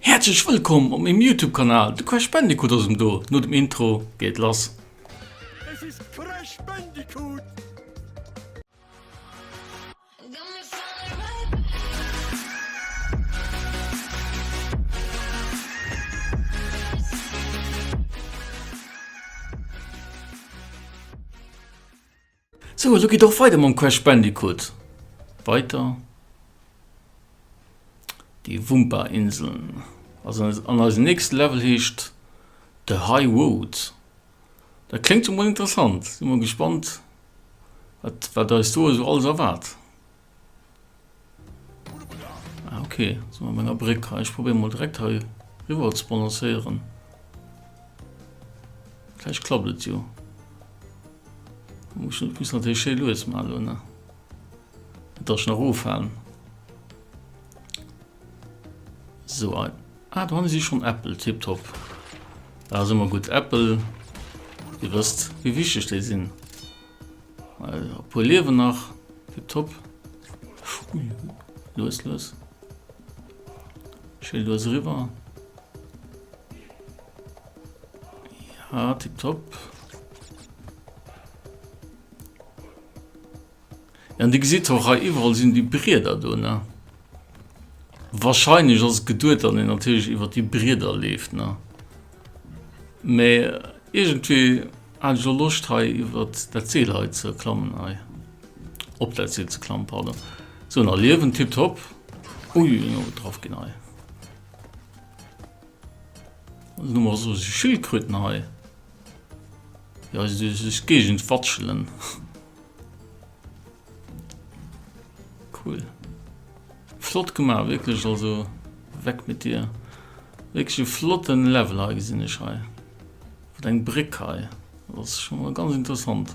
Häerzlech wëllkomm op mengem Youtube Kanal, de Crash Bandicoot ass erëm do, no dem Intro geet et lass. Es ist Crash Bandicoot! Sou, elo geet och weider mam Crash Bandicoot weider. Déi Wumpa-Inseln. Also an eisen nächste Level heescht The High Road. Dat kléngt scho mol interessant. Si mol gespannt, wat wat eis do esou alles erwaart. Ah, okay, si mer op enger Bréck hei. Ech probéiere mol direkt hei riwwer ze balancéieren. Vläicht klappt et jo. Muss muss natierlech schéi lues maachen elo, ne? Net dass ech nach eroffalen. Sou, ah, ah do hanne si schonn Äppel, tiptop. Dat ass ëmmer gutt. Äppel, Dir wësst wéi wichteg déi sinn. E puer liewen nach, tiptop. Ui, lues, lues. Schéi lues eriwwer. Ja, tiptop. Ja, an Dir gesitt och hei iwwerall sinn déi Brieder do, ne? Wahrscheinlech ass et geduet, datt een natierlech iwwer déi Brieder leeft, ne? Mä iergendwéi hat ech och Loscht hei iwwer dat Seel hei ze klammen hei. Op dat Seel ze klammen, pardon. Sou, nach liewen, tiptop. Ui, getraff ginn hei. Dann hu mer esou Schildkröten hei, déi eis duerch d'Géigend watschelen. Cool. Flott gemaach, wierklech. Also weg mit dir. Wierklech e flotten Level hei, gesinn ech hei. Mat eng Bréck hei. Dat ass scho mol ganz interessant.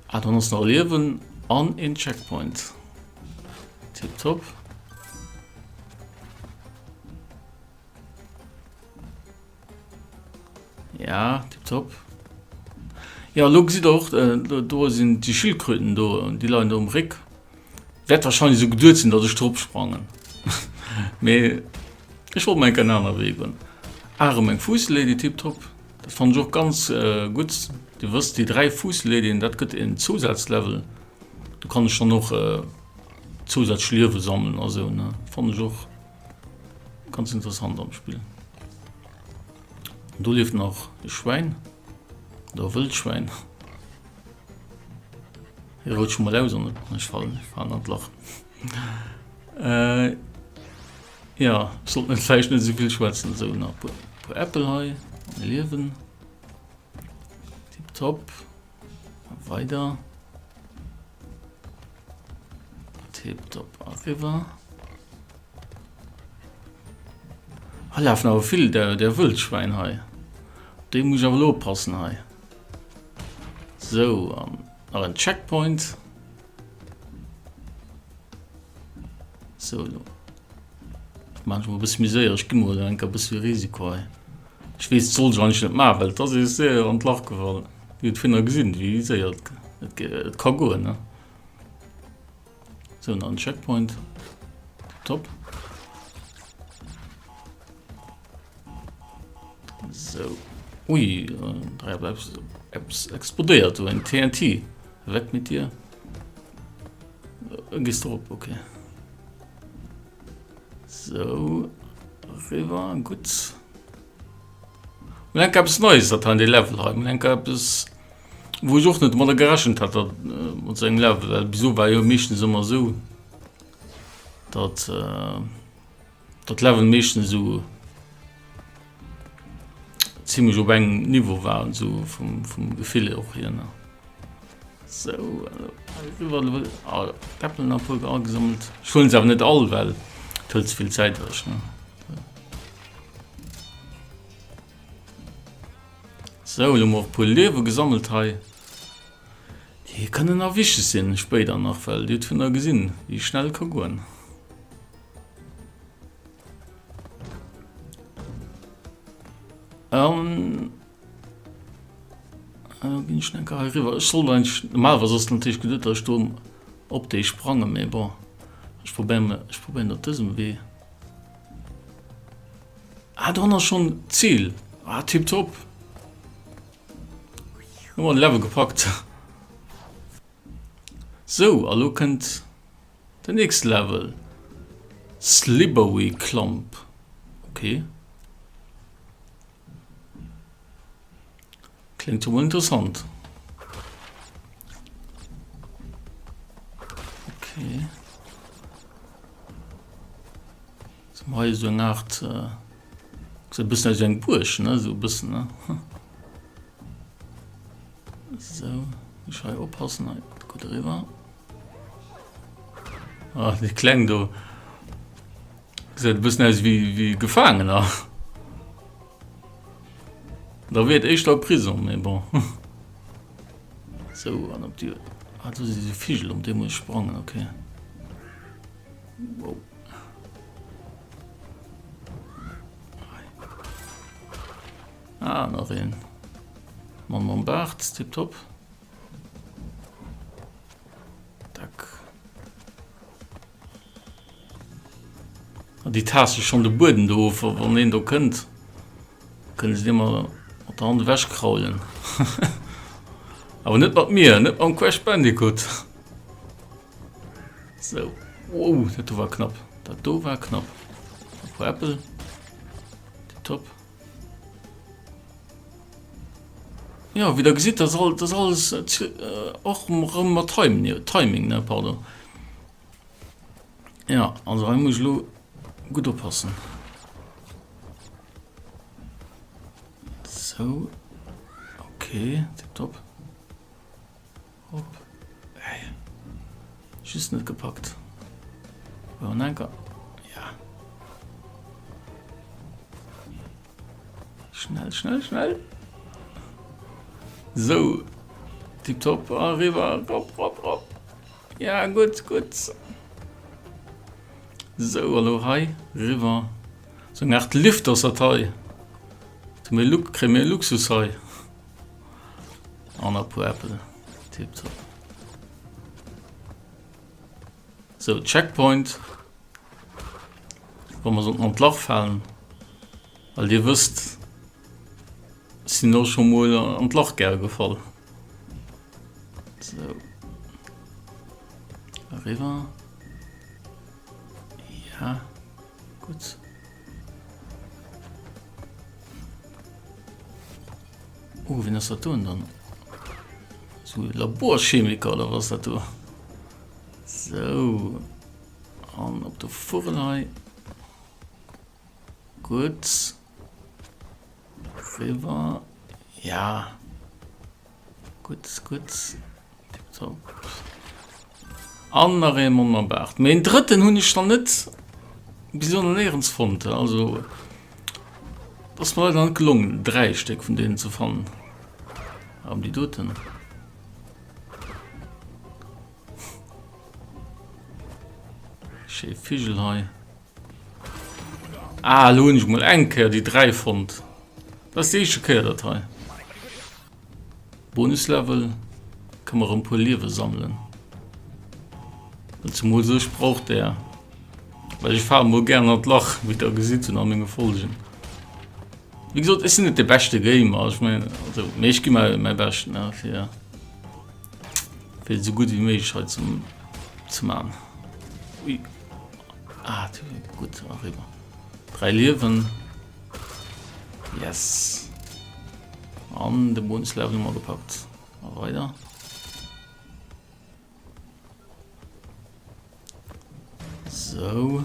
Ah, dann ass nach Liewen an een Checkpoint. Tipptopp. Ja, tipptopp. Ja, lo gesitt der och, äh, do sinn déi Schildkröten do, déi leien do um Réck. Wäert wahrscheinlech esou geduet sinn, datt ech drop sprangen. Mee ech wollt mol eng Kéier en aner Wee goen. Ah, erëm eng Fuusslady, tipptopp. Dat fannen ech och ganz äh, gutt. Dir wësst, déi 3 Fuussladyen, dat gëtt en Zousazlevel. Do kann ech dann och äh, zousätzlech Liewe sammelen a sou, ne. Fannen ech och ganz interessant am Spill. Do lieft nach e Schwäin oder e Wëldschwäin. Hie rout scho mol aus an ech fallen, ech falen an d'Lach. Äh, ja, ech sollt net vläicht net esou vill schwätzen. Sou, nach e puer, puer Äppel hei an e Liewen. Tipptopp. A weider. Tipptopp eriwwer. Hei lafen awer vill der, der Wëldschwäin hei. Op déi muss ech awer elo oppassen hei. Sou, an nach en Checkpoint. Sou, elo maachen ech mol e bësse méi séier. Ech gi mol eng Kéier e bësse Risiko hei. Ech weess, et sollt ech eigentlech net maachen, well et ass ee séier an d'Lach gefall. Dir hutt virun gesinn, wéi séier et, et ka goen, ne? Sou, nach en Checkpoint. Top. Sou. Ui, da ass eppes explodéiert do, eng TNT. Weg mit dir. Gehst du op, okay. Sou, riwwer, gutt. Mol enk eppes Neies, dat hei an dee Level hei. Mol enk eppes, wou ech och net domadder gerechent hat, datt mat sou engem Level, well bis elo war jo meeschtens ëmmer esou, datt datt d'Level meeschtens esou zimmlech op engem Niveau waren, esou vum vum Gefill och hier, ne. Sou, eriwwer, ah, d'Äppel nach e puer agesammelt. Ech huelen se awer net all, well et hëlt ze vill Zäit ewech, ne. Sou, elo hu mer och e puer Liewe gesammelt hei. Déi kënnen nach wichteg sinn spéider nach, well Dir hutt vun der gesinn, wéi schnell et ka goen. An elo ginn ech enker hei eriwwer. Ech sollt eigentlech, normalerweis ass et natierlech geduet, datt ech do op déi sprangen, mee bon. Ech probéieren, ech probéieren op dësem Wee. Ah, do ass schonn d'Zil. Ah, tipptopp. Hu mer de Level gepackt. Sou, a lo kënnt den nächste Level. Slibbery Clump. Okay. Kléngt jo mol interessant. Okay. So, hei esou eng Art, äh, gesäit e bëssen aus wéi eng Buerg, ne, esou e bëssen, ne. Sou, ech hei oppassen, hei, gutt eriwwer. Ah, déi Kleng do. Gesäit e bëssen aus wéi, wéi Gefaangener. Da wier et éischter e Prisong, mee bon. Sou, an op déi, ah, do si sou Vigel, op déi muss ech sprangen, okay. Wow. Ah, nach een. Mann mam Baart, tipptopp. Tack. Ah, déi taasse schonn de Buedem do of, wann een do kënnt. Kënne se dir mol mat der Hand ewechkraulen. Awer net mat mir, net mam Crash Bandicoot. Sou, wow, dat do war knapp. Dat do war knapp. E puer Äppel. Tipptopp. Jo, wéi der gesitt, dat ass alles och erëm mat Timing, ne, pardon. Ja, also hei muss ech elo gutt oppassen. Sou, okay, tipptopp. Hopp. Hey. Just net gepackt. An enker. Ja. Schnell, schnell, schnell. So. Tipptopp. Arriva. Ropp, ropp, ropp. Ja, gutt, gutt. Sou, elo hei riwwer. Sou eng Art Lift ass dat hei. Kréie mir Luxus hei. An e puer Äppel. Tipptopp. Sou, Checkpoint. Wa mer sollten an d'Lach falen. Well dir wësst, ech sinn och scho mol an d'Lach gär gefall. Sou. Eriwwer. Ja. Gutt. Oh, wien ass dat do dann? So Laborchemiker oder was dat do? So. An op der Vugel hei. Gutt. Riwwer. Ja. Gutt, gutt. Tipptopp. An nach ee Mann mam Baart. Mee en drëtten hunn ech dann net bis elo nach néierens fonnt. Also ass mer leider net gelongen, 3 Stéck vun deenen ze fannen. An déi doten. Schéi Vigel hei. Ah, elo hunn ech mol eng Kéier déi 3 fonnt. Dat ass déi éischte Kéier dat hei. Bonuslevel, kënne mer erëm puer Liewe sammelen. Well zemools ech brauch där. Well ech fale mol gären an d'Lach, wéi der gesitt hunn a menge Folgen. Wéi gesot, ech sinn net de beschte Gamer, ech mengen, also, mee ech gi mäi, mäi Bescht, ne, fir, fir et esou gutt wéi méiglech hei ze, ze man. Ui. Ah, gutt, eriwwer. 3 Liewen. Yes. An de Bonuslevel hu mer gepackt. A weider. So.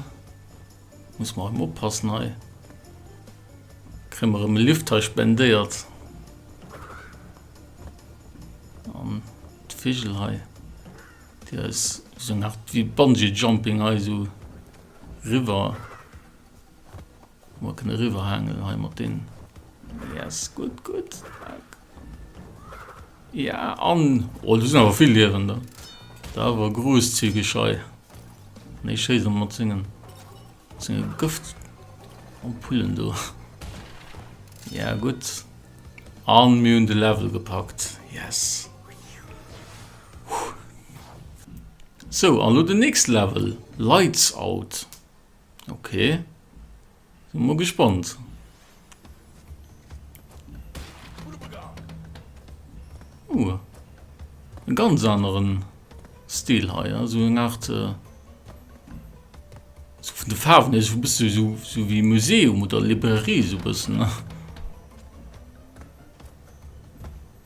Muss mer erëm oppassen hei. Kréie mer erëm e Lift hei spendéiert. An d'Vigel hei. Déi eis sou eng Art wéi Bungee Jumping hei sou riwwer. Mer kënne eriwwer haangelen hei mat den. Yes, gutt, gutt. Ja, an. Oh, do sinn awer vill Liewen do. Da awer großzügig hei. Nee, schéiss em mat sengen, senge Gëftampullen do. Ja, gutt. An mir hunn de Level gepackt. Yes. Sou, an elo den nächste Level. Lights Out. Ok. Sinn mol gespannt. Uh, e ganz aneren Stil hei, esou eng Art äh, sou vun de Faarwen hier, sou e bësse sou, sou wéi Museum oder Librairie sou e bëssen, ne?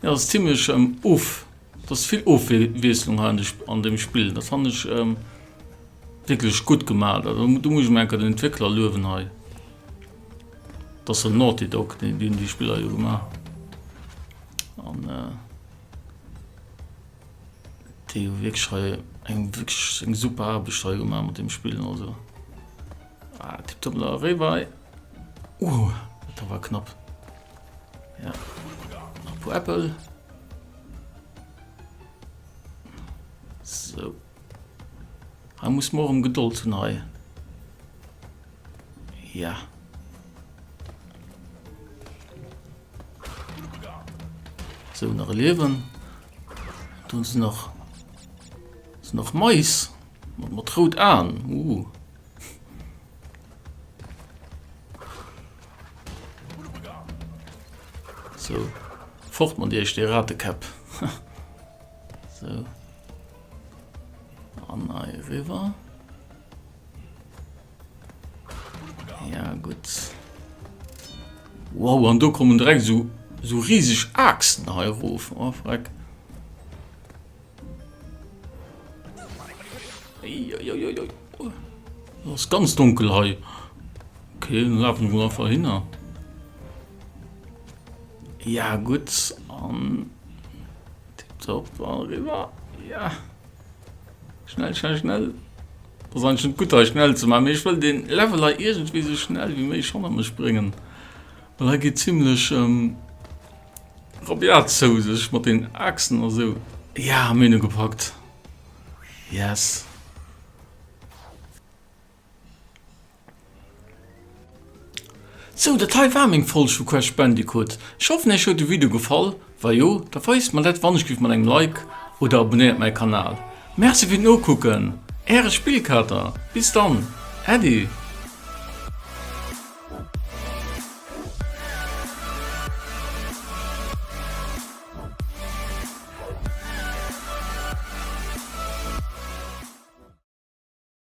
Ja, ass zimmlech ähm, of, et ass vill Ofwiesslung hei an de, an dem Spill. Dat fannen ech ähm, wierklech gutt gemaach. Do, do muss ech mol eng Kéier den Entwéckler luewen hei. Dat ass den Naughty Dog, déi, déi hunn déi Spiller jo gemaach. An äh, déi hu wierklech hei eng wierklech eng super Aarbecht hei gemaach mat deem Spill. Also, ah, tipptopp, da eriwwer hei. Uh, dat war knapp. Ja. Nach e puer Äppel. So. Hei muss man och em Gedold hunn hei. Ja. So, nach e Liewen. Do sinn nach sinn nach Mais mat, mat rout Aen. Uh. So, fort mat iech, dir Ratekäpp. So. An hei eriwwer. Ja, gutt. Wow, an do kommen direkt so, so rieseg Achsen hei erof. Oh, freck. Das ist ganz dunkel hei. Okay, dann laufen wir einfach hin. Ja, gut. An tipptopp rüber. Ja. Schnell, schnell, schnell. Das ist eigentlich nicht gut, hei schnell zu machen. Ich will den Level hei irgendwie so schnell wie möglich hinter mich bringen. Weil hei geht ziemlich ähm, Rabiat zou sech mat den Achsen a sou. Ja, mir hunn e gepackt. Yes. Sou, dat hei war meng Folg vu Crash Bandicoot. Ech hoffen iech huet de Video gefall. Wa jo, da weist mer dat wannechgift mat engem Like oder abonnéiert mäi Kanal. Merci fir d'Nokucken, äre Spillkater. Bis dann, Äddi.